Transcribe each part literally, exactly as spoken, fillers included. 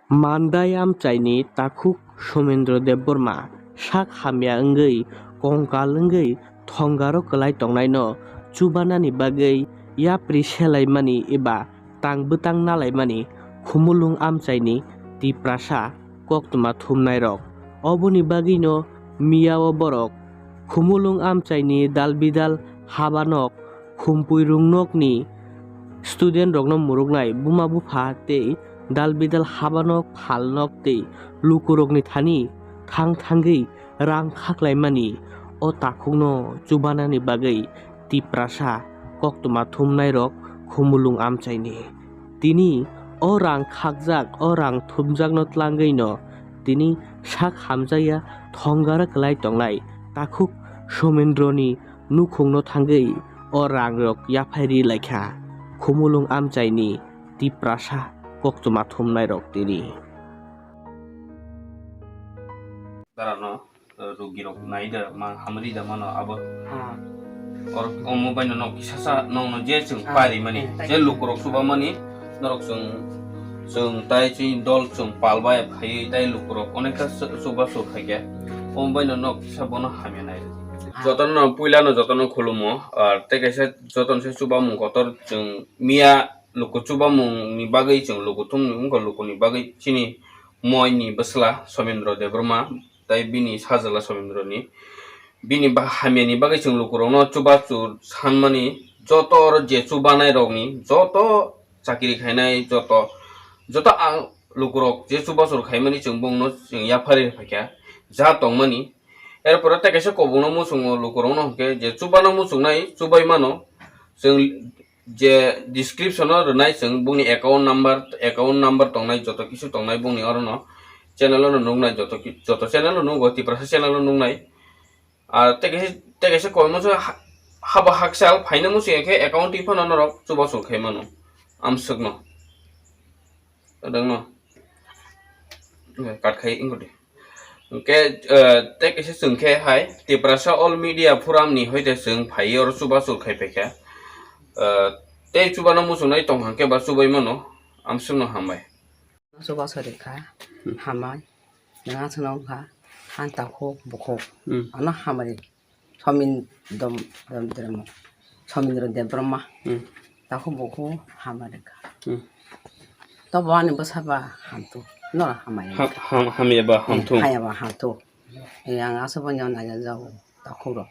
Mandai amchaini takhuk Somendro Debbarma sak hamya wngwi kongkal wngwi thongaro kwlai tongnaino chubanani bagwi yapri selaimani eba tang bwtang nalaimani Khumulwng amchaini Tiprasa koktwma thumnairok. Oboni bagwino miyao borok Khumulwng amchaini dalbidal habanok, Khumpui Rungnokni student rokno muruknai buma bupha tei dalbidal habanok, phalnok tei lukurokni thani thang thangwi rang khaklaimani o takhukno chubanani bagwi Tiprasa koktwma thumnairok Khumulwng amchaini. Tini o rang khakjak, o rang thumjakno tlangwino tini sak hamjakya thongara kwlai tongnai takhuk Somendroni nukhungno thangwi o rangrok yaphai ri laikha Khumulwng amchaini Tiprasa koktwma thumnairok tini. Darano, eh, rugirok nai da, ma, hamri da mano abo. Ha. Or omo baino nok kisa sa nokno je chwng Ah, pari mani, eh, tai je lukurok chuba mani, norok chwng, chwng tai chini dol chwng pal bai phaiwi tai lukurok onekta su-, chuba sur khaikhe. Omo baino nok kisa bono hamya nai. Ha. Jotono puilano jotono khulumo, ar tei kaisa jotono se chubamung kotor chwng miya luku chubamungni bagwi chwng luku thumni wngkha lukuni bagwi chini moini bwsla Somendro Debbarma. Tai bini sajla Somendroni, bini ba-, hamyani bagwi chwng lukurokno chubachu sanmani, joto oro je chubanairokni, joto chakiri khainai, joto, joto ang lukurok je chubachur khaimani chwng bongno chwng yapharwi phaikha, ja tongmani. Erpore tei kaisa kobokno muchungo lukurokno hwnkhe je chubana muchungnai chubai mano, chwng je description o rwnai chwng bongni account number, account number tongnai joto kisu tongnai bongni orono channel o no nuknai joto ki-, joto channel o nugo Tiprasa channel o nuknai. Ar tei kaisa, tei kaisa koimasa ha-, haba haksa phaina muchung khe account twi phano norok chubachu khai mano amswkno. Adangno. Kat khai wngkha de. Hwnkhe, eh, tei kaisa chwng khe hai Tiprasa All Media Forum ni hoite chwng phaiwi oro chubachu khai paikha. Eh, tei chubano muchungnai tong hwnkhe ba chubai mano, amswkno hambai. Chubachu rikha, hambai, nwng aswkno wngkha, ang takhuk bukhuk, Hmm. ano hambai. Somin Dom-, Dom-, Dom-, Somindro Debbarma. Hmm. Takhuk bukhuk hamari kha. Hmm. Tobo ani bwsa ba hamthu. Noro hamaya. Ha-, ham-, hamya ba hamthu. Hamya ba hamthu. Eh, ang aswk bo nyo nai jago takhuk rok.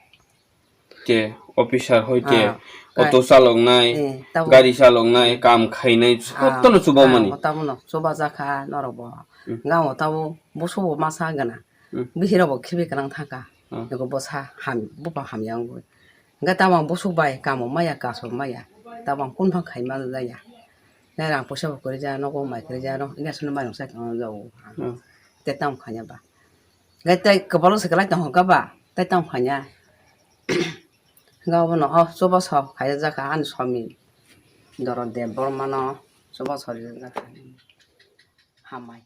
Ke officer hoi ke Ah, auto chaloknai, eh, tabo. Gari chaloknai, kam khainai, Ah, jotono chuba ah, mani. Tabo no chuba jakha norok bo. Hmm. Gamo tabo busu bo masa gana. Hmm. Bihirok bo khibi kwrwng thangkha. Hmm. Eko bwsa ham, bupha hamya wngwi. Hwnkhe tamo busuk bai kamo maya, kaso maya. Tamo kunu phang khai ma jaya. Nai rang poisa bo kwrwi ja, nogo mai kwrwi ja, no, ina sunu mai rang sai tong jago. Hmm. Te tamo khanya ba. Hwnkhe tei kwbalo se kwlai tong kha ba, tei tamo khanya. Hwnkhe obono, oh, chubachu khaijak kha ani Somindro Debbarma no, chubachu rijak kha. Hambai.